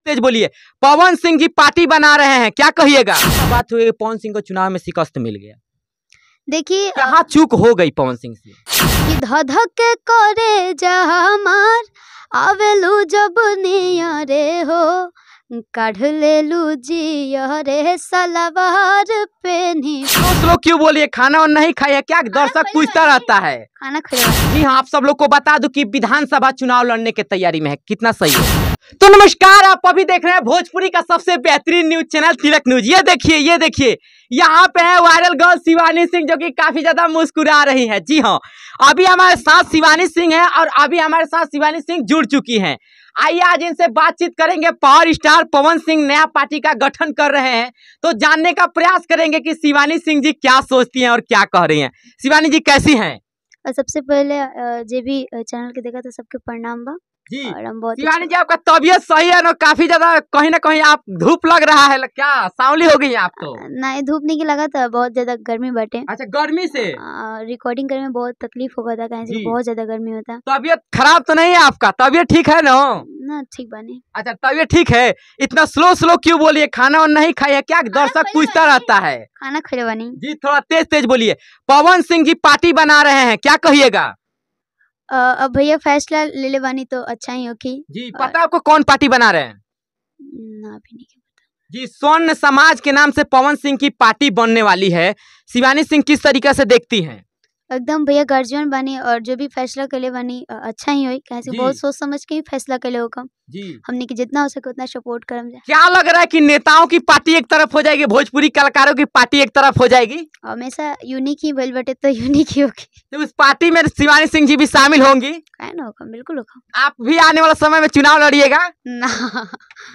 तेज बोलिए। पवन सिंह जी पार्टी बना रहे हैं, क्या कहिएगा? बात हुई पवन सिंह को चुनाव में शिकस्त मिल गया। देखिए कहाँ चूक हो गई पवन सिंह से? कि धधक करे जहमार आवेलू जब नियरे हो, काढ़ लेलू जिया रे सलवार पेनी। स्लो क्यों बोलिए? खाना और नहीं खाइए क्या? दर्शक पूछता रहता है। खाना खाए। जी हाँ, आप सब लोग को बता दूं कि विधानसभा चुनाव लड़ने की तैयारी में है, कितना सही है। तो नमस्कार, आप अभी देख रहे हैं भोजपुरी का सबसे बेहतरीन न्यूज चैनल तिलक न्यूज। ये देखिए, ये देखिए, यहाँ पे है वायरल गर्ल शिवानी सिंह, जो कि काफी ज्यादा मुस्कुरा रही है। जी हाँ, अभी हमारे साथ शिवानी सिंह है और अभी हमारे साथ शिवानी सिंह जुड़ चुकी हैं। आइए आज इनसे बातचीत करेंगे। पावर स्टार पवन सिंह नया पार्टी का गठन कर रहे हैं, तो जानने का प्रयास करेंगे कि शिवानी सिंह जी क्या सोचती हैं और क्या कह रही हैं। शिवानी जी कैसी हैं? और सबसे पहले जे भी चैनल के देखा तो सबके प्रणाम बा। जी और हम बहुत शिवानी जी, आपका तबीयत सही है ना? काफी ज्यादा कहीं ना कहीं आप धूप लग रहा है, क्या सांवली हो गई है आप तो? नहीं, धूप नहीं लगा था, बहुत ज्यादा गर्मी बाटे। अच्छा, गर्मी से रिकॉर्डिंग करने में बहुत तकलीफ होगा था, कहीं से बहुत ज्यादा गर्मी होता। तबीयत खराब तो नहीं है आपका? तबीयत ठीक है ना? ना, ठीक बानी। अच्छा, तबीयत ठीक है। इतना स्लो स्लो क्यों बोलिए? खाना और नहीं खाइए क्या? दर्शक पूछता रहता है। खाना खाए बानी। जी थोड़ा तेज तेज बोलिए। पवन सिंह जी पार्टी बना रहे हैं, क्या कहिएगा? अब भैया फैसला ले ले बानी तो अच्छा ही होखी। जी पता आपको कौन पार्टी बना रहे हैं? ना, अभी नहीं पता। जी, स्वर्ण समाज के नाम से पवन सिंह की पार्टी बनने वाली है। शिवानी सिंह किस तरीके से देखती हैं? एकदम भैया गार्जियन बानी और जो भी फैसला के ले बानी अच्छा ही होई, कहे से बहुत सोच समझ के ही फैसला के ले होकम। जी हमने की जितना हो सके उतना सपोर्ट करम जाए। क्या लग रहा है कि नेताओं की पार्टी एक तरफ हो जाएगी, भोजपुरी कलाकारों की पार्टी एक तरफ हो जाएगी? हमेशा यूनिक ही भइल बटे तो यूनिक ही होगी। तो उस पार्टी में शिवानी सिंह जी भी शामिल होंगी? काहे ना होकम, बिल्कुल होकम। आप भी आने वाला समय में चुनाव लड़िएगा ना?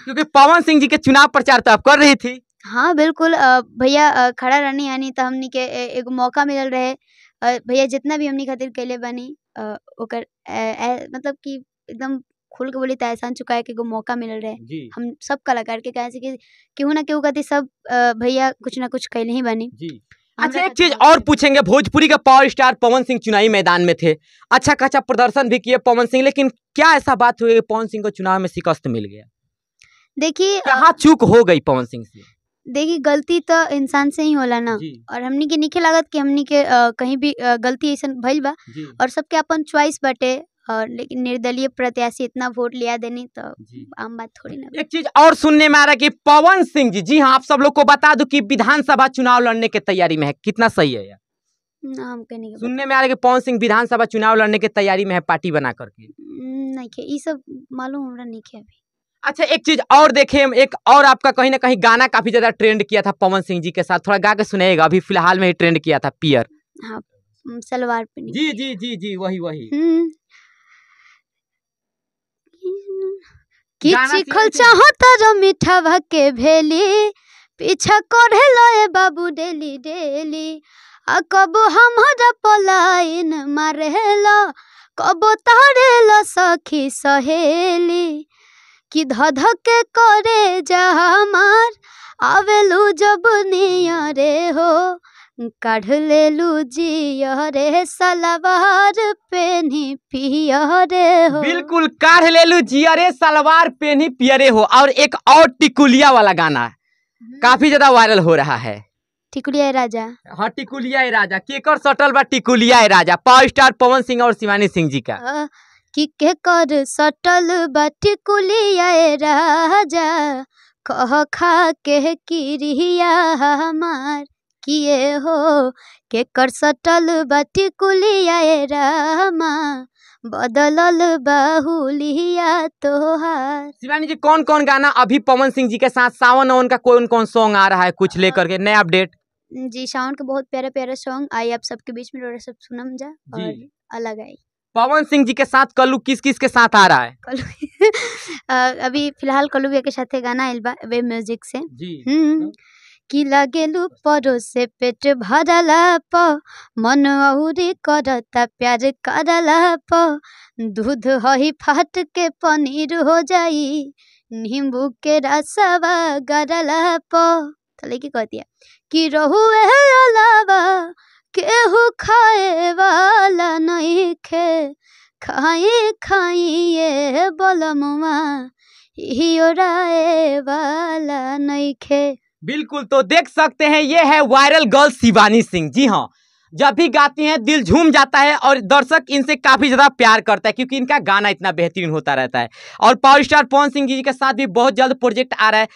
क्योंकि पवन सिंह जी के चुनाव प्रचार तो आप कर रही थी। हाँ बिल्कुल, भैया खड़ा रहनी यानी तो हमनी के एगो मौका मिलल रहे। भैया जितना भी हमनी खातिर कैले बानी ओकर मतलब कि एकदम खुल के बोली तो एहसान चुकाए के एगो मौका मिलल रहे हम सब कलाकार के, कहे से कि केहू ना केहू खातिर सब भैया कुछ ना कुछ कैले ही बानी। जी अच्छा, एक चीज और पूछेंगे, भोजपुरी का पावर स्टार पवन सिंह चुनावी मैदान में थे, अच्छा खासा प्रदर्शन भी किए पवन सिंह, लेकिन क्या ऐसा बात हुई पवन सिंह को चुनाव में शिकस्त मिल गया? देखिए कहाँ चूक हो गई पवन सिंह से? देखिए गलती तो इंसान से ही होला ना, और हमनी के निखे लागत कि हमनी के कहीं भी गलती ऐसा भइल बा और सबके अपन चॉइस बाटे, और लेकिन निर्दलीय प्रत्याशी इतना वोट लिया देनी तो आम बात थोड़ी ना। एक चीज और सुनने में आ रहा है कि पवन सिंह जी, जी हाँ आप सब लोग को बता दूं कि विधानसभा चुनाव लड़ने की तैयारी में है, कितना सही है यार? ना, हम कहने के सुनने में आ रहा है कि पवन सिंह विधानसभा चुनाव लड़ने की तैयारी में है पार्टी बना करके। नहीं खे, ये सब मालूम हमरा नहीं खे अभी। अच्छा एक चीज और देखे, एक और आपका कहीं ना कहीं गाना काफी ज्यादा ट्रेंड किया था पवन सिंह जी के साथ, थोड़ा गा के सुनाइएगा। अभी फिलहाल में ही ट्रेंड किया था पियर। हाँ, सलवार पे। जी जी जी जी, वही वही। कि चिखल चाहता रो मीठा के भेली, पीछा करे लए बाबू डेली डेली, आ कब हमारा पलायन मारेला, कब तारेला सखी सहेली, कि धधक करे जहमार आवेलू जब नियरे हो, काढ़ लेलू जिया रे सलवार पेनी पियरे हो। बिल्कुल, काढ़ लेलू जिया रे सलवार पेनी पियरे हो। और एक और टिकुलिया वाला गाना काफी ज्यादा वायरल हो रहा है, टिकुलिया राजा। हाँ टिकुलिया राजा, केकर सटल बा टिकुलिया राजा, पावर स्टार पवन सिंह और शिवानी सिंह जी का। कि के कर सटल बा टिकुलिया राजा, कह खा के किरिया हमार किए हो, के कर सटल बा टिकुलिया रामा, बदलल बाहुलिया तोहार। शिवानी जी कौन कौन गाना अभी पवन सिंह जी के साथ सावन और उनका कौन कौन सॉन्ग आ रहा है, कुछ लेकर के नया अपडेट? जी सावन के बहुत प्यारा प्यारा सॉन्ग आई आप सबके बीच में, सब सुनम जा और अलग आई। पवन सिंह जी के साथ कल्लू किस किस के साथ आ रहा है? कल्लू अभी फिलहाल कल्लू भैया के साथ गाना आइल बा वे म्यूजिक से। जी कि लागेलू परोसे पेट भरला प, मन औरी करता प्यार करला प, दूध हही फाट के पनीर हो जाई, नींबू के रसवा गरला प। तो लेके कह दिया कि रहुए अलावा केहू खाए वाला नहीं खे, खाई खाई ये बलमुआ ई ओराए वाला नइखे। बिल्कुल, तो देख सकते हैं ये है वायरल गर्ल शिवानी सिंह। जी हाँ, जब भी गाती हैं दिल झूम जाता है और दर्शक इनसे काफ़ी ज़्यादा प्यार करता है क्योंकि इनका गाना इतना बेहतरीन होता रहता है। और पावर स्टार पवन सिंह जी के साथ भी बहुत जल्द प्रोजेक्ट आ रहा है।